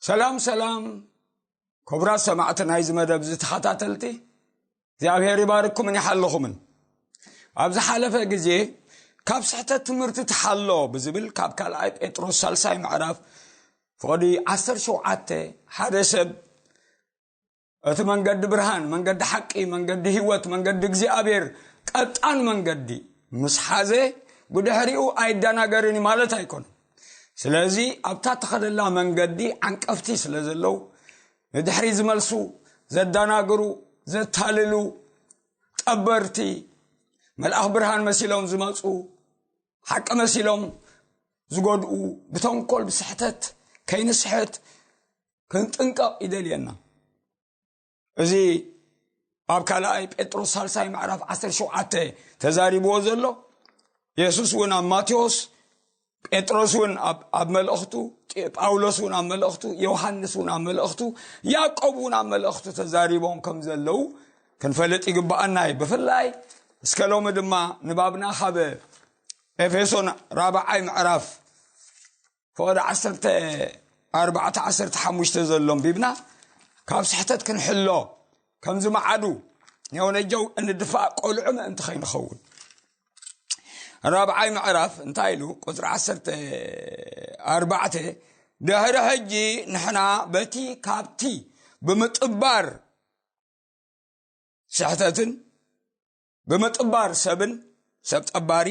ሰላም ሰላም። ክቡራት ሰማዕቲ ናይዚ መደብ እዚ ተኸታተልቲ፣ እግዚኣብሔር ይባርክኩምን ይሓልኹምን። ኣብ ዝሓለፈ ግዜ ካብ ስሕተት ትምህርቲ ተሓሎ ብዝብል ካብ ካልኣይ ጴጥሮስ ሳልሳይ ምዕራፍ ፍቕዲ ዓሰርተ ሸውዓተ፣ ሓደ ሰብ እቲ መንገዲ ብርሃን፣ መንገዲ ሓቂ፣ መንገዲ ህይወት፣ መንገዲ እግዚኣብሔር፣ ቀጣን መንገዲ ምስ ሓዘ ብድሕሪኡ ኣይደናገርን እዩ ማለት ኣይኮነን። ስለዚ ኣብታ ተኸደላ መንገዲ ዓንቀፍቲ ስለ ዘለዉ፣ ንድሕሪ ዝመልሱ፣ ዘደናግሩ፣ ዘታልሉ፣ ጠበርቲ፣ መልኣኽ ብርሃን መሲሎም ዝመፁ፣ ሓቂ መሲሎም ዝጎድኡ፣ ብተንኮል ብስሕተት ከይንስሕት ክንጥንቀቕ ይደልየና። እዚ ኣብ ካልኣይ ጴጥሮስ ሳልሳይ ምዕራፍ ዓሰርተ ሸውዓተ ተዛሪብዎ ዘሎ፣ የሱስ እውን ኣብ ማቴዎስ፣ ጴጥሮስ እውን ኣብ፣ ኣብ መልእኽቱ፣ ጢ-፣ ጳውሎስ እውን ኣብ መልእኽቱ፣ ዮሃንስ እውን ኣብ መልእኽቱ፣ ያዕቆብ እውን ኣብ መልእኽቱ ተዛሪቦም ከም ዘለዉ ክንፈልጥ ይግብኣና እዩ። ብፍላይ እስከ ሎሚ ድማ ንባብና ካብ ኤፌሶን ራብዓይ ምዕራፍ ፍቕዲ ዓሰርተ ኣርባዕተ ዓሰርተ ሓሙሽተ ዘሎ ኣንቢብና፣ ካብ ስሕተት ክንሕሎ ከም ዝመዓዱ ኔው ነጀው እንድፋእ ቆልዑ ምእንቲ ከይንኸውን። ራብዓይ ምዕራፍ እንታይ ኢሉ? ቁፅሪ ዓሰርተ ኣርባዕተ፣ ድሕሪ ሕጂ ንሕና በቲ ካብቲ ብምጥባር ስሕተትን ብምጥባር ሰብን፣ ሰብ ጠባሪ፣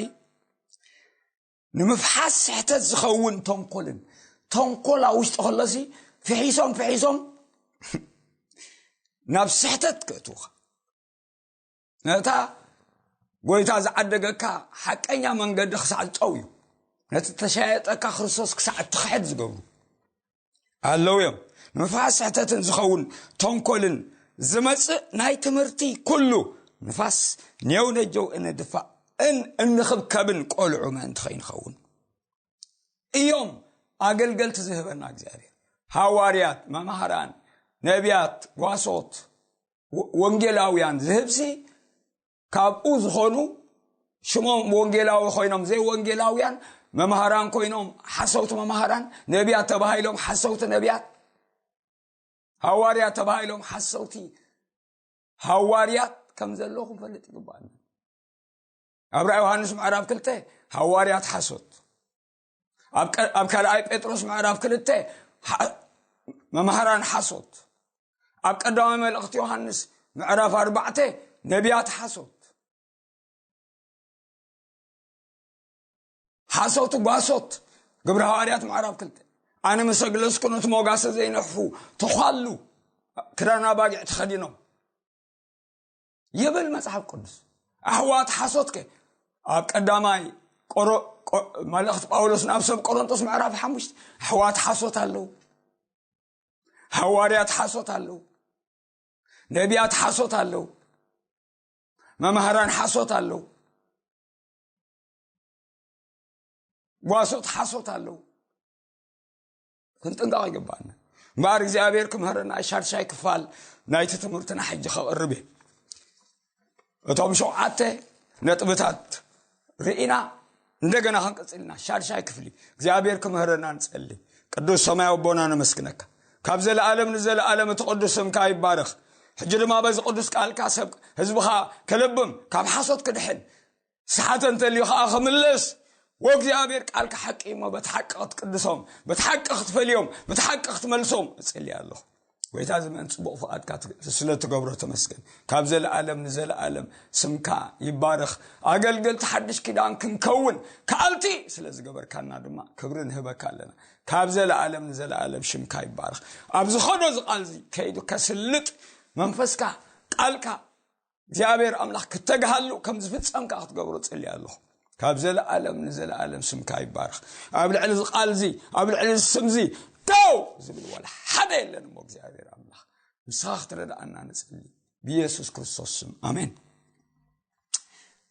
ንምፍሓስ ስሕተት ዝኸውን ተንኮልን፣ ተንኮል ኣብ ውሽጢ ከሎሲ ፍሒሶም ፍሒሶም ናብ ስሕተት ከእትውኻ። ነታ ጎይታ ዝዓደገካ ሓቀኛ መንገዲ ክሳዕ ዝጠው እዩ። ነቲ ተሻየጠካ ክርስቶስ ክሳዕ እትኽሕድ ዝገብሩ ኣለዉ እዮም። ንምፍሓስ ስሕተትን ዝኸውን ተንኮልን ዝመጽእ ናይ ትምህርቲ ኩሉ ንፋስ ኔው ነጀው እንድፋእን እንኽብከብን ቆልዑ ምእንቲ ከይንኸውን እዮም ኣገልገልቲ ዝህበና እግዚኣብሔር። ሃዋርያት፣ መማህራን፣ ነቢያት፣ ጓሶት፣ ወ-፣ ወንጌላውያን ዝህብሲ ካብኡ ዝኾኑ ሽሞም ወንጌላዊ ኮይኖም ዘይወንጌላውያን፣ መምሃራን ኮይኖም ሓሰውቲ መምሃራን፣ ነቢያት ተባሂሎም ሓሰውቲ ነቢያት፣ ሃዋርያት ተባሂሎም ሓሰውቲ ሃዋርያት ከም ዘለዉ ክንፈልጥ ይግባኣና። ኣብ ራእይ ዮሃንስ ምዕራፍ ክልተ ሃዋርያት ሓሶት፣ ኣብ ቀ-፣ ኣብ ካልኣይ ጴጥሮስ ምዕራፍ ክልተ ሓ-፣ መምሃራን ሓሶት፣ ኣብ ቀዳማይ መልእኽቲ ዮሃንስ ምዕራፍ ኣርባዕተ ነቢያት ሓሶት፣ ሓሶት ጓሶት፣ ግብረ ሃዋርያት ምዕራፍ ክልተ። ኣነ ምስ ኣግለስኩ ነቲ ሞጋሰ ዘይነሕፉ ተዃሉ፣ ክዳን ኣባጊዕ ተኸዲኖም ይብል መጽሓፍ ቅዱስ። ኣሕዋት ሓሶትከ ኣብ ቀዳማይ ቆሮ-፣ ቆ-፣ መልእኽቲ ጳውሎስ ናብ ሰብ ቆሮንቶስ ምዕራፍ ሓሙሽተ ኣሕዋት ሓሶት ኣለዉ፣ ሃዋርያት ሓሶት ኣለዉ፣ ነቢያት ሓሶት ኣለዉ፣ መምሃራን ሓሶት ኣለዉ፣ ጓሶት ሓሶት ኣለዉ። ክንጥንቀቕ ይግባኣና። እምበኣር እግዚኣብሔር ክምህረና ሻድሻይ ክፋል ናይቲ ትምህርትና ሕጂ ከቕርብ እየ። እቶም ሸውዓተ ነጥብታት ርኢና እንደገና ክንቅጽልና ሻድሻይ ክፍሊ እግዚኣብሔር ክምህረና ንጸሊ። ቅዱስ ሰማያዊ ኣቦና ነመስግነካ። ካብ ዘለኣለም ንዘለኣለም እቲ ቅዱስ ስምካ ይባረኽ። ሕጂ ድማ በዚ ቅዱስ ቃልካ ሰብ ህዝብኻ ከለብም ካብ ሓሶት ክድሕን ስሓተ እንተልዩ ኸዓ ክምልስ፣ ወእግዚኣብሔር ቃልካ ሓቂ እሞ በቲ ሓቂ ክትቅድሶም፣ በቲ ሓቂ ክትፈልዮም፣ በቲ ሓቂ ክትመልሶም እጽሊ ኣለኹ። ጎይታ እዚ ምእንቲ ጽቡቕ ፍቓድካ ት-፣ ስለ ትገብሮ ተመስገን። ካብ ዘለኣለም ንዘለኣለም ስምካ ይባረኽ። ኣገልገልቲ ሓድሽ ኪዳን ክንከውን ከኣልቲ ስለ ዝገበርካና ድማ ክብሪ ንህበካ ኣለና። ካብ ዘለኣለም ንዘለኣለም ሽምካ ይባረኽ። ኣብ ዝኸዶ እዚ ቃል እዚ ከይዱ ከስልጥ መንፈስካ ቃልካ እግዚኣብሔር ኣምላኽ ክተግሃሉ ከም ዝፍጸም ከዓ ክትገብሮ ጽሊ ኣለኹ። ካብ ዘለኣለም ንዘለኣለም ስምካ ይባረኽ። ኣብ ልዕሊ እዚ ቃል እዚ፣ ኣብ ልዕሊ እዚ ስም እዚ ደው ዝብል ዋላ ሓደ የለን እሞ እግዚኣብሔር ኣምላኽ ንስኻ ክትረድኣና ንጽሊ ብኢየሱስ ክርስቶስ ስም ኣሜን።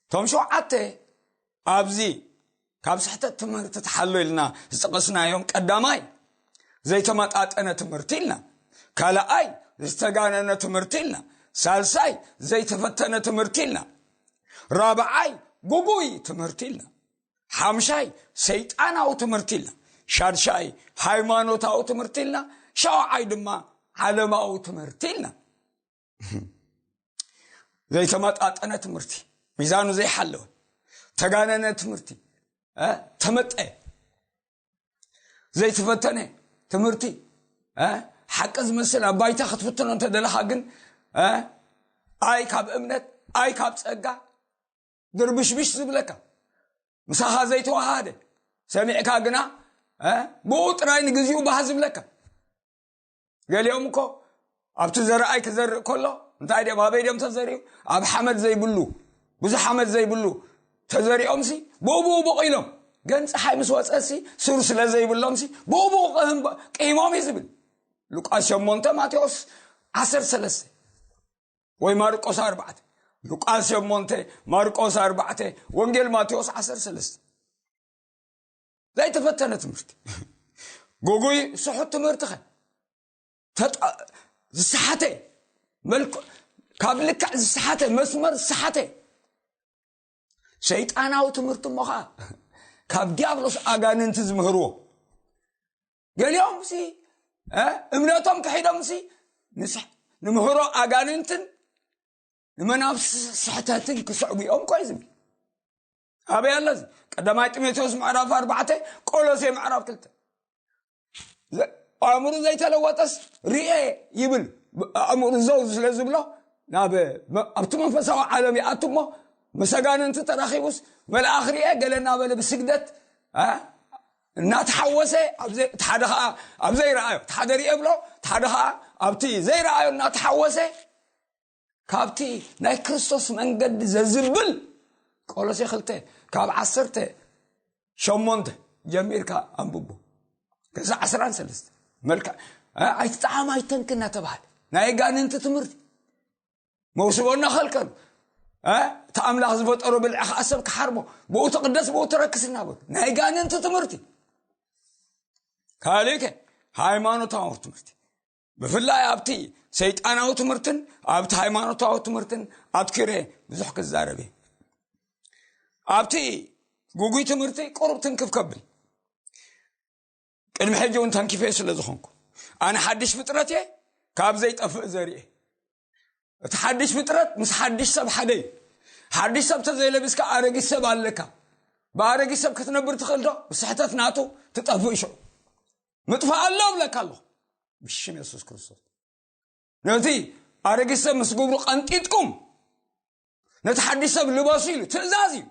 እቶም ሸውዓተ ኣብዚ ካብ ስሕተት ትምህርቲ ተሓሎ ኢልና ዝጠቐስናዮም ቀዳማይ ዘይተመጣጠነ ትምህርቲ ኢልና፣ ካልኣይ ዝተጋነነ ትምህርቲ ኢልና፣ ሳልሳይ ዘይተፈተነ ትምህርቲ ኢልና፣ ራብዓይ ጉጉይ ትምህርቲ ኢልና፣ ሓምሻይ ሰይጣናዊ ትምህርቲ ኢልና፣ ሻድሻይ ሃይማኖታዊ ትምህርቲ ኢልና፣ ሻውዓይ ድማ ዓለማዊ ትምህርቲ ኢልና። ዘይተመጣጠነ ትምህርቲ፣ ሚዛኑ ዘይሓለወ፣ ተጋነነ ትምህርቲ፣ እ፣ ተመጠ ዘይተፈተነ ትምህርቲ፣ እ፣ ሓቂ ዝመስል ኣብ ባይታ ክትፍትኖ እንተደለኻ ግን፣ እ፣ ኣይ ካብ እምነት፣ ኣይ ካብ ጸጋ፣ ድርብሽብሽ ዝብለካ፣ ምሳኻ ዘይተዋሃደ፣ ሰሚዕካ ግና፣ እ፣ ብኡ ጥራይ ንግዚኡ ባህ ዝብለካ። ገሊኦም እኮ ኣብቲ ዘርኣይ ክዘርእ ከሎ፣ እንታይ ድም ኣበይ ድም ተዘሪኡ? ኣብ ሓመድ ዘይብሉ፣ ብዙሕ ሓመድ ዘይብሉ ተዘሪኦምሲ ብኡ ብኡ በቒሎም። ግን ፀሓይ ምስ ወፀሲ ሱር ስለ ዘይብሎምሲ ብኡ ብኡ ቅህም-፣ ቅሂሞም እዩ ዝብል። ሉቃስ ሸሞንተ፣ ማቴዎስ ዓሰርተ ሰለስተ ወይ ማርቆስ ኣርባዕተ። ሉቃስ ሸሞንተ፣ ማርቆስ ኣርባዕተ፣ ወንጌል ማቴዎስ ዓሰርተ ሰለስተ። ዘይተፈተነ ትምህርቲ፣ ጉጉይ ስሑት ትምህርቲ ኸ ተጣ-፣ ዝሰሓተ መልክ-፣ ካብ ልክዕ ዝሰሓተ መስመር ዝሰሓተ ሰይጣናዊ ትምህርቲ እሞ ኸዓ ካብ ዲያብሎስ ኣጋንንቲ ዝምህርዎ። ገሊኦም ሲ፣ እ፣ እምነቶም ክሒዶም ሲ ንስ-፣ ንምህሮ ኣጋንንትን ንመናፍስ ስሕተትን ክስዕቡ እዮም እኮ እዩ ዝብል። ኣበይ ኣሎ እዚ? ቀዳማይ ጢሞቴዎስ ምዕራፍ ኣርባዕተ፣ ቆሎሴ ምዕራፍ ክልተ። ዘ-፣ ኣእምሩ ዘይተለወጠስ ርኤ ይብል። ኣእምሩ ዘው ስለ ዝብሎ ናብ መ-፣ ኣብቲ መንፈሳዊ ዓለም ይኣቱ እሞ ምስ ኣጋንንቲ ተራኺቡስ መልኣኽ ርኤ ገለ እናበለ ብስግደት፣ እ፣ እናተሓወሰ ኣብ ዘይ-፣ እቲ ሓደ ኸዓ ኣብ ዘይረኣዮ፣ እቲ ሓደ ርኤ ብሎ፣ እቲ ሓደ ኸዓ ኣብቲ ዘይረኣዮ እናተሓወሰ ካብቲ ናይ ክርስቶስ መንገዲ ዘዝብል። ቆሎሴ ክልተ ካብ ዓሰርተ ሸሞንተ ጀሚርካ ኣንብቦ። ክሳዕ ዓሰርተ ሰለስተ። መልክዕ፣ እ፣ ኣይትጠዓም ኣይተንክ እናተባህለ ናይ ኣጋንንቲ ትምህርቲ። መውስቦ እናኸልከሉ፣ እ፣ እቲ ኣምላኽ ዝፈጠሮ ብልዒ ኸዓ ሰብ ክሓርሞ፣ ብኡ ትቕደስ ብኡ ትረክስ እናበሉ ናይ ኣጋንንቲ ትምህርቲ። ካልእ ከ ሃይማኖታዊ ትምህርቲ። ብፍላይ ኣብቲ ሰይጣናዊ ትምህርትን ኣብቲ ሃይማኖታዊ ትምህርትን ኣትኪረ ብዙሕ ክዛረብ እየ። ኣብቲ ጉጉይ ትምህርቲ ቁሩብ ትንክፍ ከብል፣ ቅድሚ ሕጂ እውን ተንኪፈ ስለ ዝኾንኩ፣ ኣነ ሓድሽ ፍጥረት እየ፣ ካብ ዘይጠፍእ ዘርኢ እየ። እቲ ሓድሽ ፍጥረት ምስ ሓድሽ ሰብ ሓደ እዩ። ሓድሽ ሰብ ተዘይለቢስካ ኣረጊት ሰብ ኣለካ። ብኣረጊት ሰብ ክትነብር ትኽእል ዶ? ብስሕተት ናቱ ትጠፍእ ሽዑ። ምጥፋእ ኣሎ እብለካ ኣለኹ ብሽም የሱስ ክርስቶስ። ነቲ ኣረጊት ሰብ ምስ ግብሩ ቀንጢጥኩም ነቲ ሓድሽ ሰብ ልበሱ ኢሉ ትእዛዝ እዩ።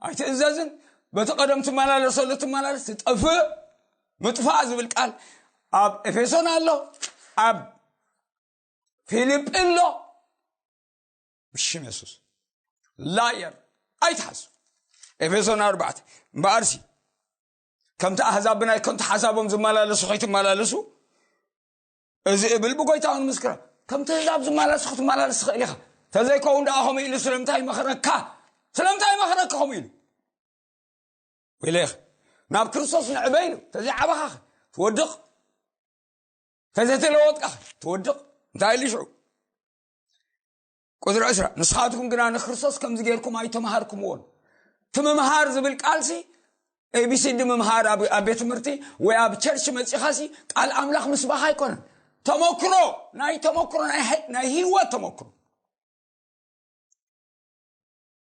ኣይትእዘዝን፣ በቲ ቀደም ትመላለሰሉ ትመላለስ ትጠፍእ። ምጥፋእ ዝብል ቃል ኣብ ኤፌሶን ኣሎ፣ ኣብ ፊልጲ ኣሎ። ብሽም የሱስ ላየር ኣይትሓሱ። ኤፌሶን ኣርባዕተ እምበኣርሲ ከምቲ ኣህዛብ ብናይ ከንቱ ሓሳቦም ዝመላለሱ ከይትመላለሱ፣ እዚ እብል ብጎይታ እውን ምስክራ፣ ከምቲ ኣህዛብ ዝመላለሱ ክትመላለስ ትኽእል ኢኻ። ተዘይከውን ደኣ ከምኡ ኢሉ ስለምንታይ ይመኽረካ? ስለምንታይ ይመኽረካ ከምኡ ኢሉ? ወይለኽ ናብ ክርስቶስ ንዕበ ኢሉ። ተዘይዓበኻ ትወድቕ፣ ተዘይተለወጥካ ትወድቕ። እንታይ ኢሉ ሽዑ? ቁፅሪ ዕስራ፣ ንስኻትኩም ግና ንክርስቶስ ከምዚ ጌርኩም ኣይተምሃርኩምዎን። እቲ ምምሃር ዝብል ቃልሲ ኤቢሲዲ ምምሃር ኣብ፣ ኣብ ቤት ትምህርቲ ወይ ኣብ ቸርች መፂኻሲ ቃል ኣምላኽ ምስባኽ ኣይኮነን። ተመክሮ፣ ናይ ተመክሮ፣ ናይ ህ-፣ ናይ ህይወት ተመክሮ።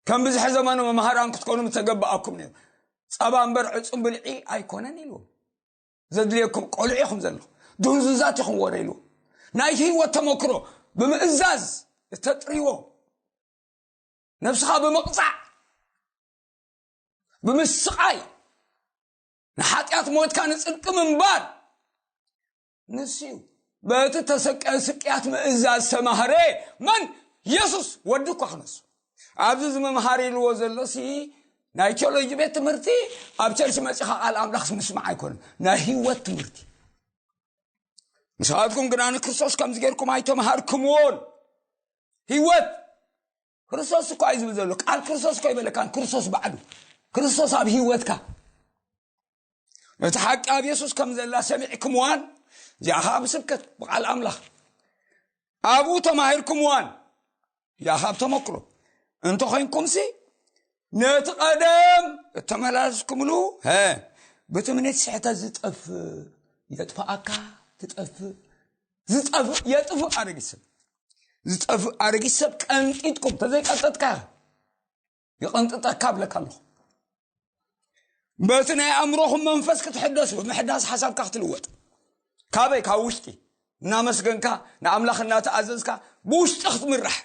ከም ብዝሒ ዘመኑ መምሃራን ክትኮኑ ምተገባኣኩም ነይሩ። ጸባ እምበር ዕጹም ብልዒ ኣይኮነን ኢልዎም። ዘድልየኩም ቆልዑ ኢኹም ዘለኹም፣ ድንዙዛት ኢኹም ወረ ኢልዎም። ናይቲ ህይወት ተመክሮ ብምእዛዝ እተጥርይዎ፣ ነብስኻ ብምቕጻዕ፣ ብምስቓይ፣ ንሓጢኣት ሞትካ ንጽድቂ ምንባር ንሱ እዩ። በቲ ተሰቀ ስቅያት ምእዛዝ ዝተማህረ መን? የሱስ ወዲ እኳ ክነሱ። ኣብዚ እዚ መምሃር ኢልዎ ዘሎ ሲ ናይ ቴዎሎጂ ቤት ትምህርቲ ኣብ ቸርች መጺኻ ቃል ኣምላኽ ምስማዕ ኣይኮነን። ናይ ህይወት ትምህርቲ። ንስኻትኩም ግና ንክርስቶስ ከምዚ ጌርኩም ኣይተምሃርክምዎን። ህይወት ክርስቶስ እኮ እዩ ዝብል ዘሎ። ቃል ክርስቶስ እኮ ይበለካን ክርስቶስ ባዕሉ። ክርስቶስ ኣብ ህይወትካ። ነቲ ሓቂ ኣብ የሱስ ከም ዘላ ሰሚዕክምዋን፣ እዚኣ ኸዓ ብስብከት ብቓል ኣምላኽ ኣብኡ ተማሂርክምዋን፣ እዚኣ ኸዓ ብተመክሮ እንተኾይንኩምሲ፣ ነቲ ቀደም እተመላለስኩምሉ፣ ሀ፣ ብትምኒት ስሕተት ዝጠፍእ የጥፍኣካ። ትጠፍእ። ዝጠፍእ የጥፍእ ኣረጊት ሰብ። ዝጠፍእ ኣረጊት ሰብ ቀንጢጥኩም፣ ተዘይቀንጠጥካ ይቐንጥጠካ ብለካ ኣለኹ። በቲ ናይ ኣእምሮኹም መንፈስ ክትሕደሱ፣ ብምሕዳስ ሓሳብካ ክትልወጥ። ካበይ? ካብ ውሽጢ። እናመስገንካ፣ ንኣምላኽ እናተኣዘዝካ፣ ብውሽጢ ክትምራሕ።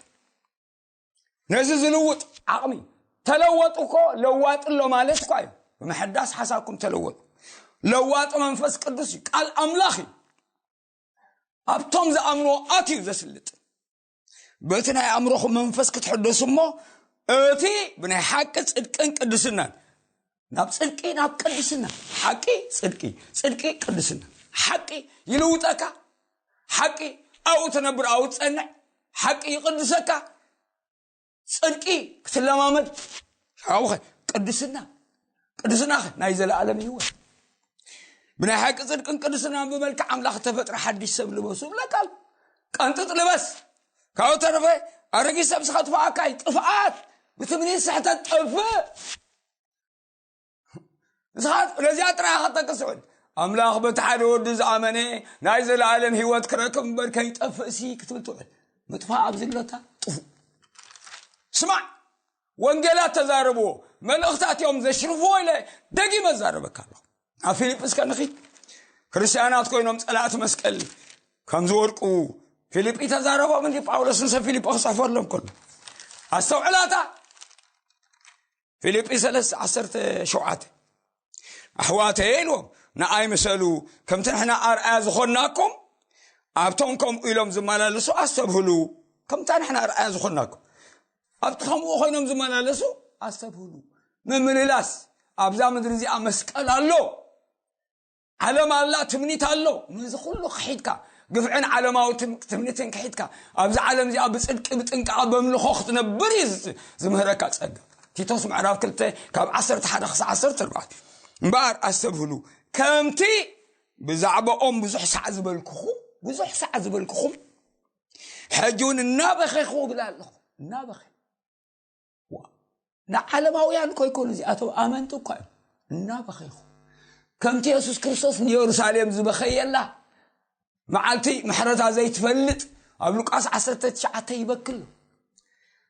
ነዚ ዝልውጥ ዓቕሚ። ተለወጡ እኮ ለዋጢ ኣሎ ማለት እኳ እዩ። ብምሕዳስ ሓሳብኩም ተለወጡ። ለዋጢ መንፈስ ቅዱስ እዩ። ቃል ኣምላኽ እዩ። ኣብቶም ዝኣምንዎ ኣትዩ ዘስልጥ። በቲ ናይ ኣእምሮኹም መንፈስ ክትሕደሱ እሞ፣ እቲ ብናይ ሓቂ ጽድቅን ቅድስናን፣ ናብ ጽድቂ፣ ናብ ቅድስና፣ ሓቂ፣ ጽድቂ፣ ጽድቂ፣ ቅድስና፣ ሓቂ ይልውጠካ፣ ሓቂ ኣብኡ ትነብር፣ ኣብኡ ትጸንዕ፣ ሓቂ ይቕድሰካ፣ ጽድቂ ክትለማመድ፣ ሓውኸ፣ ቅድስና፣ ቅድስናኸ ናይ ዘለኣለም ህይወት። ብናይ ሓቂ ጽድቅን ቅድስናን ብመልክዕ ኣምላኽ ተፈጥረ ሓድሽ ሰብ ልበሱ ብለካ ኣሎ። ቀንጥጥ ልበስ። ካብኡ ተረፈ ኣረጊት ሰብ ስኻ ጥፍኣካ እዩ። ጥፍኣት ብትምኒት ስሕተት ጠፍእ። ንስኻ ነዚኣ ጥራይ ኢኻ ክትጠቅስ ትውዕል። ኣምላኽ በቲ ሓደ ወዱ ዝኣመነ ናይ ዘለኣለም ህይወት ክረክብ እምበር ከይጠፍእ ሲ ክትብል ትውዕል። ምጥፋእ ኣብዚ ኣሎታ ጥፉእ። ስማዕ፣ ወንጌላት ተዛረብዎ፣ መልእኽታት እዮም ዘሽርፍዎ ኢለ ደጊመ እዛረበካ ኣለኹ። ኣብ ፊልጵስ ከንኺድ ክርስትያናት ኮይኖም ጸላእቲ መስቀል ከም ዝወድቁ ፊልጲ ተዛረቦም እንዲ ጳውሎስ ንሰብ ፊልጶ ክጽሕፈሎም ከሎ ኣስተውዕላታ። ፊልጲ ሰለስተ ዓሰርተ ሸውዓተ ኣሕዋተየ ኢልዎም ንኣይ ምሰሉ፣ ከምቲ ንሕና ኣርኣያ ዝኾንናኩም ኣብቶም ከምኡ ኢሎም ዝመላለሱ ኣስተብህሉ። ከምታ ንሕና ኣርኣያ ዝኾንናኩም ኣብቲ ከምኡ ኮይኖም ዝመላለሱ ኣስተብህሉ። ምምልላስ ኣብዛ ምድሪ እዚኣ መስቀል ኣሎ። ዓለም ኣላ፣ ትምኒት ኣሎ። ነዚ ኩሉ ክሒድካ፣ ግፍዕን ዓለማዊ ትም- ትምኒትን ክሒድካ፣ ኣብዚ ዓለም እዚኣ ብጽድቂ ብጥንቃቐ በምልኾ ክትነብር እዩ ዝ- ዝምህረካ ጸጋ። ቲቶስ ምዕራፍ ክልተ ካብ ዓሰርተ ሓደ ክሳዕ ዓሰርተ ኣርባዕተ። እምበኣር ኣስተብህሉ፣ ከምቲ ብዛዕባኦም ብዙሕ ሳዕ ዝበልኩኹም፣ ብዙሕ ሳዕ ዝበልኩኹም፣ ሕጂ እውን እናበኸኹ እብል ኣለኹ። እናበኸ ዋ፣ ንዓለማውያን እኮ ኣይኮኑ እዚኣቶም፣ ኣመንቲ እኳ እዮም። እናበኸኹ፣ ከምቲ የሱስ ክርስቶስ ንየሩሳሌም ዝበኸየላ መዓልቲ ምሕረታ ዘይትፈልጥ፣ ኣብ ሉቃስ ዓሰርተ ትሽዓተ ይበክል።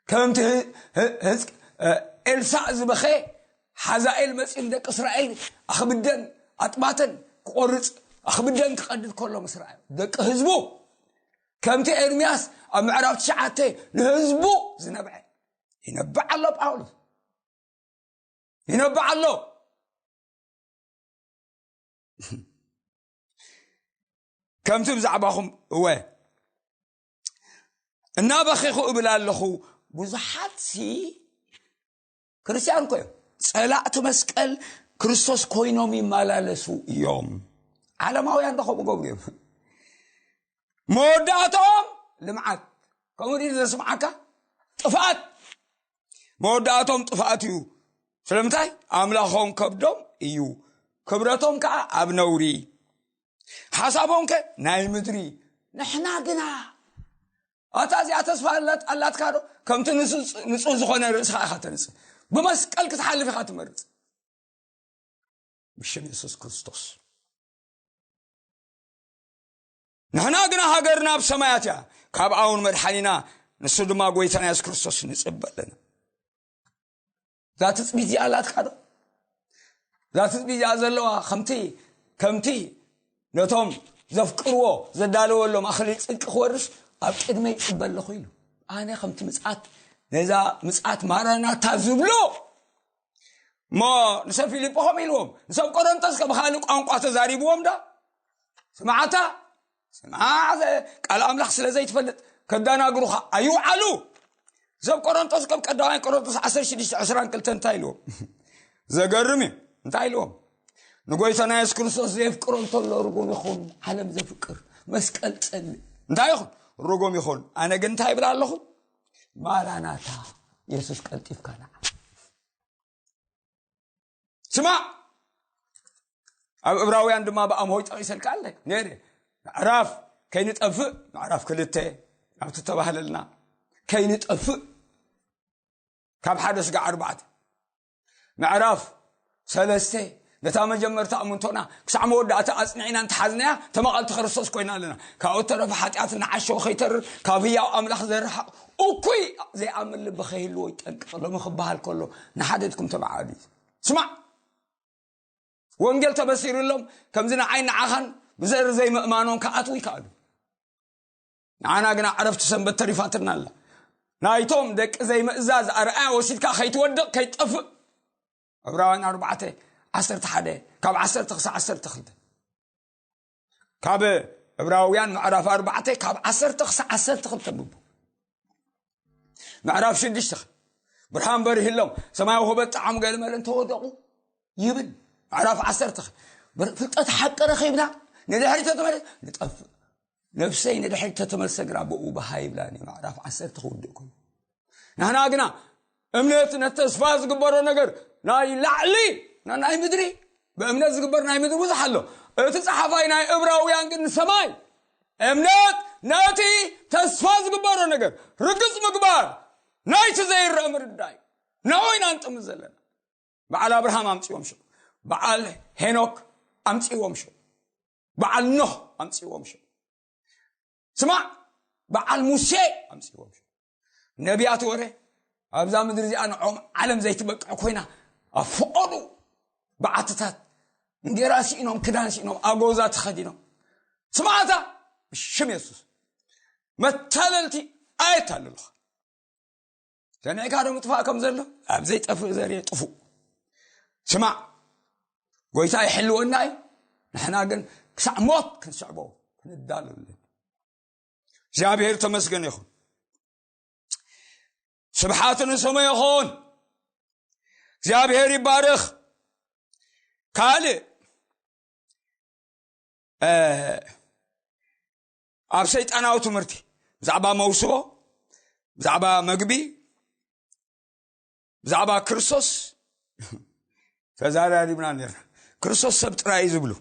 ከምቲ ህ- ህ- ህዝቅ- እ፣ ኤልሳዕ ዝበኸ፣ ሓዛኤል መጺኡ ንደቂ እስራኤል ኣኽብደን ኣጥባተን ክቆርጽ፣ ኣኽብደን ክቐድድ ከሎ ምስ ረኣዮ፣ ደቂ ህዝቡ፣ ከምቲ ኤርምያስ ኣብ ምዕራፍ ትሽዓተ ንህዝቡ ዝነብዐ፣ ይነብዕ ኣሎ ጳውሎስ፣ ይነብዕ ኣሎ። ከምቲ ብዛዕባኹም እወ እናበኺኹ እብል ኣለኹ። ብዙሓት ሲ ክርስቲያን እኮ እዮም፣ ጸላእቲ መስቀል ክርስቶስ ኮይኖም ይመላለሱ እዮም። ዓለማውያን ዶ ከምኡ ገብሩ እዮም? መወዳእቶም ልምዓት። ከምኡ ድዩ ዘስምዓካ? ጥፍኣት። መወዳእቶም ጥፍኣት እዩ። ስለምንታይ? ኣምላኾም ከብዶም እዩ፣ ክብረቶም ከዓ ኣብ ነውሪ፣ ሓሳቦም ከ ናይ ምድሪ። ንሕና ግና፣ ኣታ እዚኣ ተስፋ ኣላት- ኣላትካ ዶ? ከምቲ ንሱ- ንጹህ ዝኾነ ርእስኻ ኢኻ ተንጽህ። ብመስቀል ክትሓልፍ ኢኻ ትመርጽ፣ ብሽም የሱስ ክርስቶስ። ንሕና ግና ሃገርና ኣብ ሰማያት እያ፣ ካብ ኣውን መድሓኒና፣ ንሱ ድማ ጎይታና የሱስ ክርስቶስ ንጽበ ኣለና። እዛ ትጽቢት እዚኣ ኣላትካ ዶ? እዛ ትጽቢት እዚኣ ዘለዋ ከምቲ ከምቲ ነቶም ዘፍቅርዎ ዘዳለወሎም ኣኽሊል ጽድቂ ክወርስ ኣብ ቅድመይ ይጽበ ኣለኹ ኢሉ። ኣነ ከምቲ ምጽኣት፣ ነዛ ምጽኣት ማራናታ ዝብሎ እሞ ንሰብ ፊልጶ ከም ኢልዎም፣ ንሰብ ቆሮንቶስ ከም ካልእ ቋንቋ ተዛሪብዎም ዶ? ስምዓታ፣ ስምዓ፣ ቃል ኣምላኽ ስለ ዘይትፈልጥ ከዳናግሩኻ ኣይውዓሉ። ሰብ ቆሮንቶስ ከም ቀዳማይ ቆሮንቶስ ዓሰርተ ሽዱሽተ ዕስራን ክልተን እንታይ ኢልዎም? ዘገርም እዩ። እንታይ ኢልዎም? ንጎይታና የሱስ ክርስቶስ ዘየፍቅሮ እንተሎ ርጉም ይኹን። ዓለም ዘፍቅር መስቀል ጸልእ እንታይ ይኹን? ርጉም ይኹን። ኣነ ግን እንታይ ይብል ኣለኹ? ማራናታ፣ የሱስ ቀልጢፍካ ንዓ። ስማዕ፣ ኣብ እብራውያን ድማ ብኣምሆይ ጠቒሰልካ ኣለ ነይረ። ምዕራፍ ከይንጠፍእ፣ ምዕራፍ ክልተ ኣብቲ ተባህለልና ከይንጠፍእ፣ ካብ ሓደ ስጋዕ ኣርባዕተ፣ ምዕራፍ ሰለስተ ነታ መጀመርታ እምንቶና ክሳዕ መወዳእታ ኣጽኒዕና እንተሓዝናያ፣ ተመቓልቲ ክርስቶስ ኮይና ኣለና። ካብኡ ተረፈ ሓጢኣት ንዓሸው ከይተርር፣ ካብ ህያው ኣምላኽ ዘርሕቕ እኩይ ዘይኣምን ልቢ ከይህልዎ ይጠንቀቕ። ሎሚ ክበሃል ከሎ ንሓደትኩም ተባዓሉ። ስማዕ፣ ወንጌል ተበሲሩሎም፣ ከምዚ ንዓይ ንዓኻን ብዘር ዘይምእማኖም ክኣትዉ ይከኣሉ። ንዓና ግና ዕረፍቲ ሰንበት ተሪፋትና ኣላ። ናይቶም ደቂ ዘይምእዛዝ ኣርኣያ ወሲድካ ከይትወድቕ ከይትጠፍእ። ዕብራውያን ኣርባዕተ ዓሰርተ ሓደ፣ ካብ ዓሰርተ ክሳዕ ዓሰርተ ክልተ። ካብ ዕብራውያን ምዕራፍ ኣርባዕተ ካብ ዓሰርተ ክሳዕ ዓሰርተ ክልተ ብቡ። ምዕራፍ ሽዱሽተ፣ ብርሃን በሪህሎም፣ ሰማያዊ ህበት ጣዕሙ ገለመለን ተወደቑ ይብል። ምዕራፍ ዓሰርተ፣ ብር-፣ ፍልጠት ሓቂ ረኺብና ንድሕሪት ተመለስ ንጠፍእ። ነፍሰይ ንድሕሪት ተተመልሰ ግና ብኡ በሃ ይብላኒ። ምዕራፍ ዓሰርተ ክውድእ ኮይኑ፣ ንሕና ግና እምነት ነቲ ተስፋ ዝግበሮ ነገር ናይ ላዕሊ፣ ናይ ምድሪ፣ ብእምነት ዝግበር ናይ ምድሪ ብዙሕ ኣሎ። እቲ ጸሓፋይ ናይ ዕብራውያን ግን ንሰማይ። እምነት ነቲ ተስፋ ዝግበሮ ነገር ርግጽ ምግባር፣ ናይቲ ዘይረአ ምርዳይ። ንዑ ኢና ንጥምት ዘለና። በዓል ኣብርሃም ኣምጺዎም ሽዑ፣ በዓል ሄኖክ ኣምጺዎም ሽዑ፣ በዓል ኖህ ኣምጺዎም ሽዑ። ስማዕ፣ በዓል ሙሴ ኣምጺዎም ሽዑ። ነቢያት ወረ ኣብዛ ምድሪ እዚኣ ንዖም ዓለም ዘይትበቅዕ ኮይና፣ ኣብ ፈቐዱ በዓትታት እንጌራ ስኢኖም፣ ክዳን ስኢኖም፣ ኣጎዛ ተኸዲኖም። ስማዕታ፣ ብሽም የሱስ፣ መታለልቲ ኣየታልሉኻ። ሰሚዕካ ዶ ምጥፋእ ከም ዘሎ? ኣብ ዘይጠፍእ ዘርየ ጥፉእ። ስማዕ፣ ጎይታ ይሕልወና እዩ። ንሕና ግን ክሳዕ ሞት ክንስዕቦ ክንዳሎ ኣለና። እግዚኣብሔር ተመስገን ይኹን። ስብሓት ንስሙ ይኹን። እግዚኣብሔር ይባረኽ። ካልእ፣ እ፣ ኣብ ሰይጣናዊ ትምህርቲ ብዛዕባ መውስቦ፣ ብዛዕባ መግቢ፣ ብዛዕባ ክርስቶስ ተዛራሪብና ነርና። ክርስቶስ ሰብ ጥራይ እዩ ዝብሉ።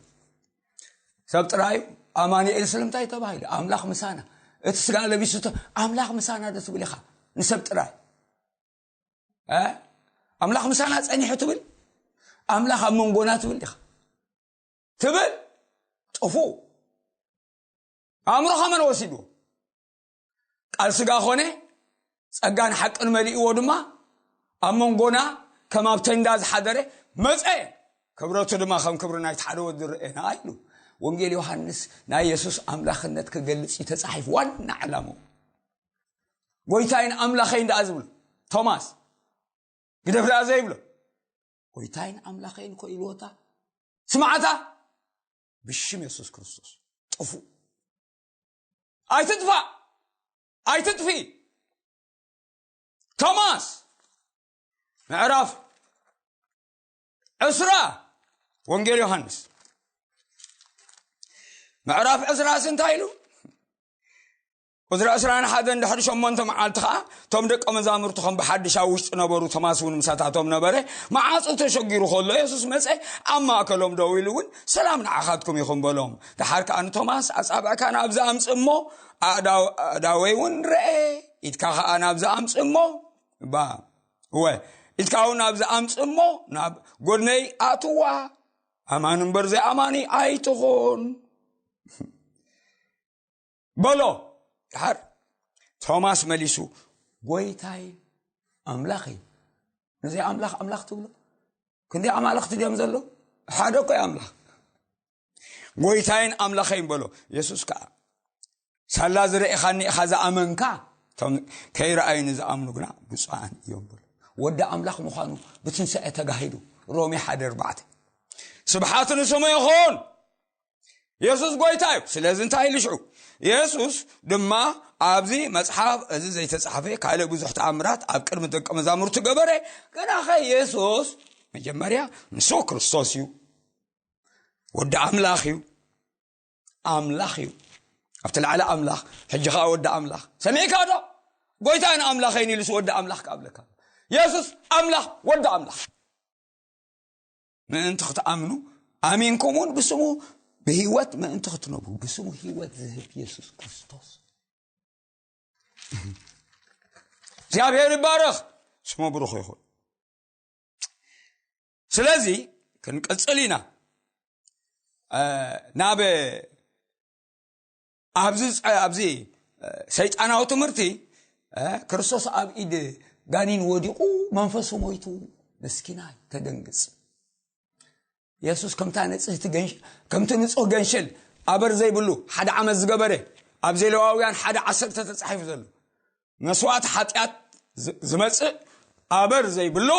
ሰብ ጥራይ ኣማኑኤል ስለምንታይ ተባሂሉ? ኣምላኽ ምሳና። እቲ ስጋ ለቢሱ ተ-፣ ኣምላኽ ምሳና ዶ ትብል ኢኻ? ንሰብ ጥራይ። እ? ኣምላኽ ምሳና ጸኒሑ ትብል? ኣምላኽ ኣብ መንጎና ትብል ኢኻ? ትብል? ጥፉ። ኣእምሮኻ መን ወሲድዎ? ቃል ስጋ ኾነ፣ ጸጋን ሓቅን መሊእዎ ድማ ኣብ መንጎና ከም ኣብ ተንዳ ዝሓደረ መጸ። ክብረቱ ድማ ከም ክብሪ ናይቲ ሓደ ወዲ ርኤና ኢሉ። ወንጌል ዮሃንስ ናይ የሱስ ኣምላኽነት ክገልጽ እዩ ተጻሒፉ። ዋና ዕላምኡ ጎይታይን ኣምላኸይን ደኣ ዝብሎ ቶማስ ግደፍ ደኣ ዘይብሎ፣ ጎይታይን ኣምላኸይን እኮ ኢልዎታ። ስማዕታ፣ ብሽም የሱስ ክርስቶስ ጥፉእ። ኣይትጥፋእ፣ ኣይትጥፊ። ቶማስ ምዕራፍ ዕስራ ወንጌል ዮሃንስ ምዕራፍ ዕስራ ስ እንታይ ኢሉ? ዕስራ ዕስራን ሓደን ድሕሪ ሸሞንተ መዓልቲ ኸዓ፣ እቶም ደቀ መዛሙርቲ ከም ብሓድሽ ኣብ ውሽጢ ነበሩ፣ ቶማስ እውን ምሳታቶም ነበረ። መዓጹ ተሸጊሩ ከሎ፣ የሱስ መጸ፣ ኣብ ማእከሎም ደው ኢሉ እውን፣ "ሰላም ንዓኻትኩም ይኹን" በሎም። ደሓር ከኣ ንቶማስ፣ "ኣጻብዕካ ናብዚ ኣምጽእ እሞ፣ ኣእዳው-፣ ኣእዳወይ እውን ርኤ፣ ኢድካ ኸኣ ናብዚ ኣምጽእ እሞ፣ ባ-፣ እወ፣ ኢድካ እውን ናብዚ ኣምጽእ እሞ፣ ናብ ጎድነይ ኣትዋ፣ ኣማኒ እምበር ዘይኣማኒ ኣይትኹን" በሎ። ድሓር ቶማስ መሊሱ፣ "ጎይታይን ኣምላኸይን"። ነዚ ኣምላኽ ኣምላኽ ትብሎ? ክንደይ ኣማልኽቲ ድዮም ዘለዉ? ሓደ እኮ እዩ ኣምላኽ። "ጎይታይን ኣምላኸይን" በሎ። የሱስ ከኣ፣ "ሳላ ዝረኤኻኒ ኢኻ ዝኣመንካ፣ እቶም ከይረኣዩ ንዝኣምኑ ግና ብፁዓን እዮም" በሎ። ወዲ ኣምላኽ ምዃኑ ብትንሳኤ ተጋሂዱ። ሮሜ ሓደ ኣርባዕተ። ስብሓት ንስሙ ይኹን። የሱስ ጎይታ እዩ። ስለዚ እንታይ ኢሉ ሽዑ? የሱስ ድማ፣ "ኣብዚ መጽሓፍ እዚ ዘይተጻሕፈ ካልእ ብዙሕ ተኣምራት ኣብ ቅድሚ ደቀ መዛሙርቱ ገበረ?" ግናኸ የሱስ መጀመርያ ንሱ ክርስቶስ እዩ፣ ወዲ ኣምላኽ እዩ፣ ኣምላኽ እዩ። ኣብቲ ላዕሊ ኣምላኽ፣ ሕጂ ኸኣ ወዲ ኣምላኽ። ሰሚዕካ ዶ? "ጎይታን ኣምላኸይን" ኢሉስ ወዲ ኣምላኽ ክኣብለካ። የሱስ ኣምላኽ፣ ወዲ ኣምላኽ። ምእንቲ ክትኣምኑ፣ ኣሚንኩም እውን ብስሙ ብህይወት ምእንቲ ክትነብሩ፣ ብስሙ ህይወት ዝህብ የሱስ ክርስቶስ። እግዚኣብሔር ይባረኽ፣ ስሙ ብሩኽ ይኹን። ስለዚ ክንቀጽል ኢና። እ፣ ናብ ኣብዚ ጸ-፣ ኣብዚ፣ እ፣ ሰይጣናዊ ትምህርቲ፣ እ፣ ክርስቶስ ኣብ ኢድ ጋኒን ወዲቑ መንፈሱ ሞይቱ፣ መስኪናይ ተደንግጽ። የሱስ ከምታ ንጽህቲ ገንሽ-፣ ከምቲ ንጹህ ገንሽል ኣበር ዘይብሉ ሓደ ዓመት ዝገበረ፣ ኣብ ሌዋውያን ሓደ ዓሰርተ ተጻሒፉ ዘሎ መስዋእቲ ሓጢኣት ዝ-፣ ዝመጽእ ኣበር ዘይብሉ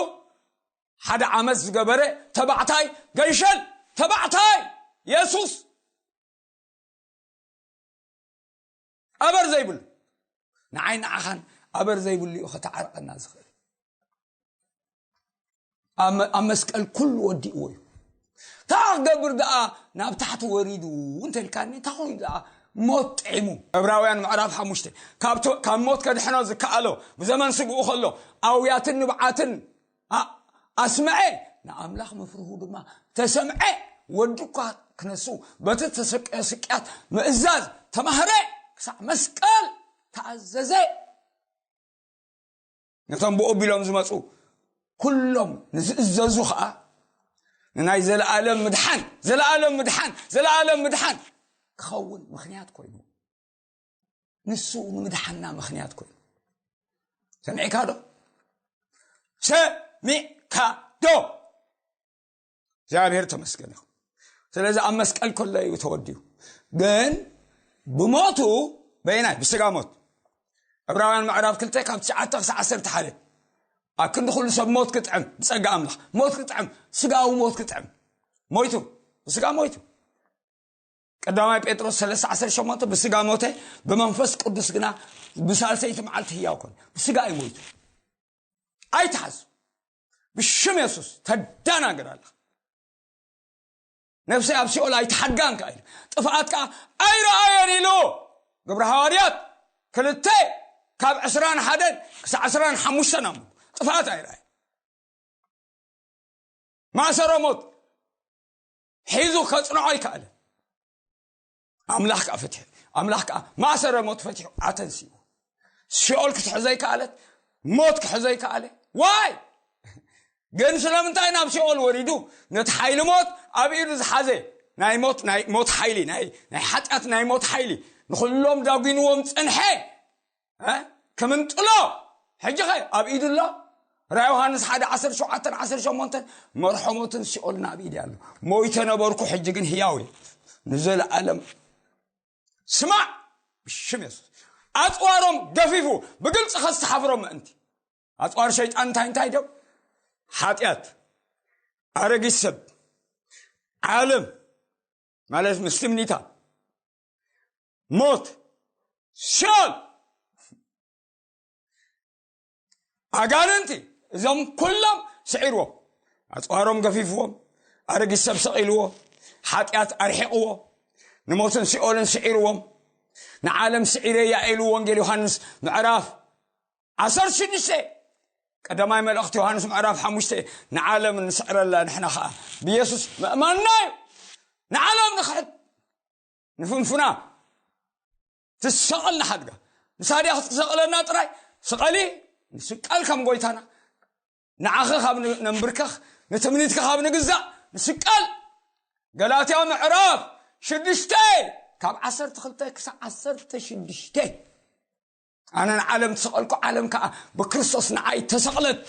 ሓደ ዓመት ዝገበረ ተባዕታይ ገንሸል ተባዕታይ የሱስ ኣበር ዘይብሉ፣ ንዓይ ንዓኻን ኣበር ዘይብሉ እዩ ከተዓርቀና ዝኽእል። ኣብ መ-፣ ኣብ መስቀል ኩሉ ወዲእዎ እዩ። እንታይ ክገብር ደኣ ናብ ታሕቲ ወሪዱ እንተልካኒ፣ እንታይ ኮይኑ ደኣ ሞት ጥዒሙ? ዕብራውያን ምዕራፍ ሓሙሽተ፣ ካብ ቶ-፣ ካብ ሞት ከድሕኖ ዝከኣሎ ብዘመን ስግኡ ከሎ ኣውያትን ንብዓትን ኣ-፣ ኣስምዐ፣ ንኣምላኽ ምፍርሁ ድማ ተሰምዐ። ወዱ እኳ ክነሱ በቲ ተሰቀዮ ስቅያት ምእዛዝ ተማህረ፣ ክሳዕ መስቀል ተኣዘዘ። ነቶም ብኡ ኣቢሎም ዝመጹ ኩሎም ንዝእዘዙ ኸኣ ንናይ ዘለኣለም ምድሓን፣ ዘለኣለም ምድሓን፣ ዘለኣለም ምድሓን ክኸውን ምኽንያት ኮይኑ። ንሱ ንምድሓና ምኽንያት ኮይኑ። ሰሚዕካ ዶ? ሰሚዕካ ዶ? እግዚኣብሔር ተመስገን ይኹን። ስለዚ ኣብ መስቀል ከሎ እዩ ተወዲኡ። ግን ብሞቱ በየናይ? ብስጋ ሞት። ዕብራውያን ምዕራፍ ክልተ ካብ ትሽዓተ ክሳዕ ዓሰርተ ሓደ። ኣብ ክንዲ ኩሉ ሰብ ሞት ክጥዕም፣ ብጸጋ ኣምላኽ ሞት ክጥዕም፣ ስጋዊ ሞት ክጥዕም። ሞይቱ፣ ብስጋ ሞይቱ። ቀዳማይ ጴጥሮስ ሰለስተ ዓሰርተ ሸሞንተ፣ ብስጋ ሞተ፣ ብመንፈስ ቅዱስ ግና ብሳልሰይቲ መዓልቲ ህያው ኮነ። ብስጋ እዩ ሞይቱ። ኣይትሓዝ። ብሽም የሱስ ተዳናግር ኣለኻ። ነፍሰይ ኣብ ሲኦል ኣይትሓድጋን ከኣ ኢሉ። ጥፍኣት ከኣ ኣይረኣዮን ኢሉ። ግብሪ ሃዋርያት ክልተ ካብ ዕስራን ሓደን ክሳዕ ዕስራን ሓሙሽተን ኣንብቡ። ጥፍኣት ኣይረኣዮን። ማእሰሮ ሞት ሒዙ ከጽንዖ ኣይከኣለን። ኣምላኽ ከኣ ፈትሑ። ኣምላኽ ከኣ ማእሰሮ ሞት ፈትሑ ኣተንሲኡ። ሲኦል ክትሕዞ ኣይከኣለት፣ ሞት ክሕዞ ኣይከኣለ። ዋይ! ግን ስለምንታይ ናብ ሲኦል ወሪዱ? ነቲ ሓይሊ ሞት ኣብ ኢዱ ዝሓዘ ናይ ሞት፣ ናይ ሞት ሓይሊ፣ ናይ፣ ናይ ሓጢኣት ናይ ሞት ሓይሊ ንኹሎም ዳጒንዎም ጸንሐ። እ? ክምንጥሎ። ሕጂ ኸ ኣብ ኢዱ ኣሎ? ራ ዮሃንስ ሓደ ዓሰርተ ሸውዓተን ዓሰርተ ሸሞንተን፣ መርሖ ሞትን ሲኦልን ኣብ ኢዲ ኣሎ። ሞይተ ነበርኩ፣ ሕጂ ግን ህያው እየ። ንዘለኣለም ስማዕ፣ ብሽም የሱስ። ኣጽዋሮም ገፊፉ፣ ብግልጺ ከስተሓፍሮም ምእንቲ። ኣጽዋር ሸይጣን እንታይ እንታይ ደው? ሓጢኣት፣ ኣረጊት ሰብ፣ ዓለም፣ ማለት ምስ ትምኒታ፣ ሞት፣ ሲኦል፣ ኣጋንንቲ፣ እዞም ኩሎም ስዒርዎም። ኣጽዋሮም ገፊፍዎም፣ ኣረጊት ሰብ ሰቒልዎ፣ ሓጢኣት ኣርሒቕዎ፣ ንሞትን ሲኦልን ስዒርዎም። ንዓለም ስዒረያ ኢሉ ወንጌል ዮሃንስ ምዕራፍ ዓሰርተ ሽዱሽተ፣ ቀዳማይ መልእኽቲ ዮሃንስ ምዕራፍ ሓሙሽተ፣ ንዓለም ንስዕረላ ንሕና ኸኣ ብየሱስ ምእማንና እዩ። ንዓለም ንኽሕድ፣ ንፍንፍና ትሰቐል ንሓድጋ። ንሳ ድያ ክትሰቐለና ጥራይ? ስቐሊ፣ ንስቀል ከም ጎይታና። ንዓኸ ካብ ን-፣ ነንብርከኽ፣ ንትምኒትካ ካብ ንግዛእ፣ ንስቀል። ገላትያ ምዕራፍ ሽዱሽተ ካብ ዓሰርተ ክልተ ክሳዕ ዓሰርተ ሽዱሽተ። ኣነ ንዓለም ተሰቐልኩ፣ ዓለም ከኣ ብክርስቶስ ንዓይ ተሰቕለት።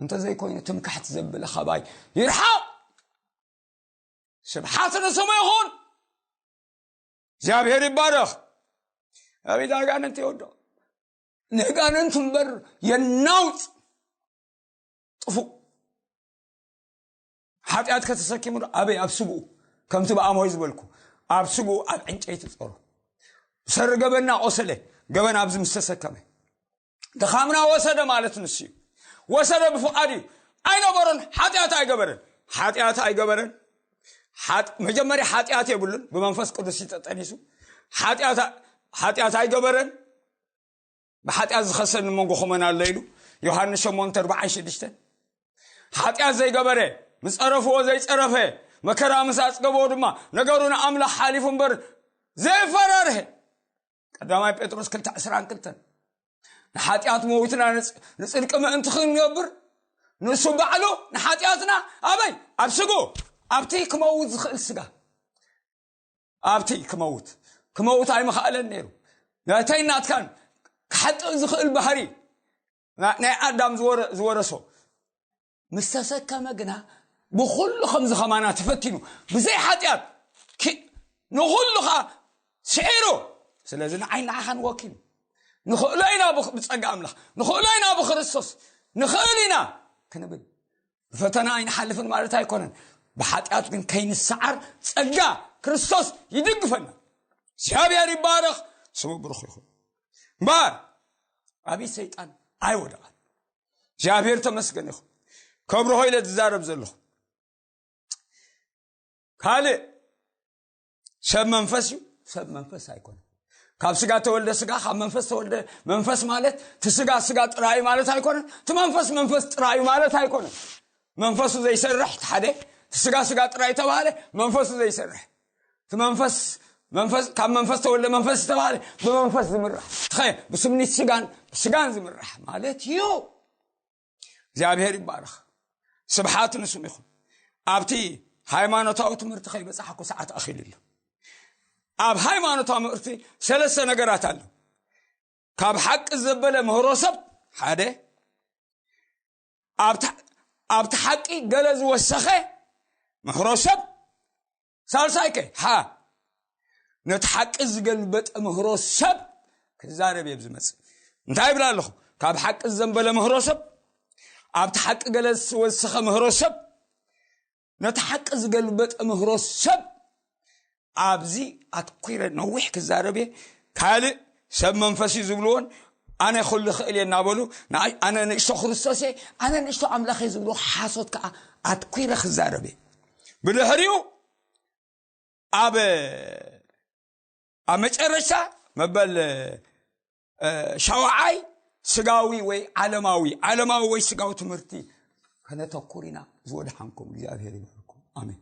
እንተዘይኮይኑ ትምክሕቲ ዘብል ኻባይ ይርሓቕ። ስብሓት ንስሙ ይኹን። እግዚኣብሔር ይባረኽ። ኣቤት ኣጋንንት ይወዶ። ንኣጋንንት እምበር የናውጽ። ጥፉእ። ሓጢኣት ከተሰኪሙ ዶ? ኣበይ? ኣብ ስግኡ። ከምቲ ብኣምሆይ ዝበልኩ፣ ኣብ ስግኡ ኣብ ዕንጨይቲ ጸሩ። ሰሪ ገበንና ቆሰለ፣ ገበን ኣብዚ ምስ ተሰከመ። ድኻምና ወሰደ ማለት ንሱ እዩ። ወሰደ ብፍቓድ እዩ። ኣይነበሮን፣ ሓጢኣት ኣይገበረን። ሓጢኣት ኣይገበረን። ሓጥ-፣ መጀመርያ ሓጢኣት የብሉን፣ ብመንፈስ ቅዱስ እዩ ተጠኒሱ። ሓጢኣት፣ ሓጢኣት ኣይገበረን። ብሓጢኣት ዝኸሰኒ መንጎኹም መን ኣሎ ኢሉ፣ ዮሃንስ ሸሞንተ ኣርብዓን ሽዱሽተን። ሓጢኣት ዘይገበረ፣ ምስ ጸረፍዎ ዘይጸረፈ፣ መከራ ምስ ኣጽገብዎ ድማ፣ ነገሩ ንኣምላኽ ሓሊፉ እምበር ዘይፈራርሀ። ቀዳማይ ጴጥሮስ ክልተ ዕስራን ክልተን። ንሓጢኣት መዊትና ንጽ-፣ ንጽድቂ ምእንቲ ክንገብር፣ ንሱ ባዕሉ ንሓጢኣትና ኣበይ? ኣብ ስጉ፣ ኣብቲ ክመውት ዝኽእል ስጋ፣ ኣብቲ ክመውት ክመውት ኣይምኽኣለን ነይሩ። ናተይ ናትካን ክሓጥእ ዝኽእል ባህሪ ናይ ኣዳም ዝወረሶ ምስ ተሰከመ ግና ብኹሉ ከምዚ ከማና ተፈቲኑ ብዘይ ሓጢኣት ንኹሉ ከዓ ስዒሩ። ስለዚ ንዓይ ንዓኻን ወኪሉ ንኽእሎ ኢና ብጸጋ ኣምላኽ፣ ንኽእሎ ኢና ብክርስቶስ፣ ንኽእል ኢና ክንብል ብፈተና ኣይንሓልፍን ማለት ኣይኮነን። ብሓጢኣት ግን ከይንሰዓር ጸጋ ክርስቶስ ይድግፈና። እግዚኣብሔር ይባረኽ፣ ስሙ ብሩኽ ይኹን። እምበኣር ኣብይ ሰይጣን ኣይወደቐን። እግዚኣብሔር ተመስገን ይኹን። ከብርሆ ኢለ ዝዛረብ ዘለኹ ካልእ ሰብ መንፈስ እዩ፣ ሰብ መንፈስ ኣይኮነን። ካብ ስጋ ተወልደ ስጋ፣ ካብ መንፈስ ተወልደ መንፈስ ማለት እቲ ስጋ ስጋ ጥራይ ማለት ኣይኮነን። እቲ መንፈስ መንፈስ ጥራይ ማለት ኣይኮነን። መንፈሱ ዘይሰርሕ እቲ ሓደ፣ እቲ ስጋ ስጋ ጥራይ ተባሃለ፣ መንፈሱ ዘይሰርሕ እቲ መንፈስ መንፈስ ካብ መንፈስ ተወልደ መንፈስ ዝተባሃለ ብመንፈስ ዝምራሕ፣ ትኸ ብስምኒት ስጋን ብስጋን ዝምራሕ ማለት እዩ። እግዚኣብሔር ይባረኽ። ስብሓት ንስም ይኹን። ኣብቲ ሃይማኖታዊ ትምህርቲ ከይበጻሕኩ ሰዓት ኣኺሉ ኣሎ። ኣብ ሃይማኖታዊ ትምህርቲ ሰለስተ ነገራት ኣሎ። ካብ ሓቂ ዘበለ ምህሮ ሰብ ሓደ፣ ኣብቲ ሓቂ ገለ ዝወሰኸ ምህሮ ሰብ፣ ሳልሳይከ ሓ ነቲ ሓቂ ዝገልበጠ ምህሮ ሰብ ክዛረብ እየ ዝመጽእ። እንታይ ይብል ኣለኹ? ካብ ሓቂ ዘንበለ ምህሮ ሰብ፣ ኣብቲ ሓቂ ገለ ዝወሰኸ ምህሮ ሰብ፣ ነቲ ሓቂ ዝገልበጠ ምህሮ ሰብ፣ ኣብዚ ኣትኲረ ነዊሕ ክዛረብ እየ። ካልእ ሰብ መንፈስ እዩ ዝብልዎን ኣነ ኩሉ ክእል እየ እናበሉ ንኣይ ኣነ ንእሽቶ ክርስቶስ እየ ኣነ ንእሽቶ ኣምላኽ እየ ዝብልዎ ሓሶት ከዓ ኣትኲረ ክዛረብ እየ። ብድሕሪኡ ኣብ ኣብ መጨረሻ መበል እ፣ ሻውዓይ ስጋዊ ወይ ዓለማዊ ዓለማዊ ወይ ስጋዊ ትምህርቲ ከነተኩር ኢና። ዝወድሓንኩም እግዚኣብሔር ይባርኩም። ኣሜን።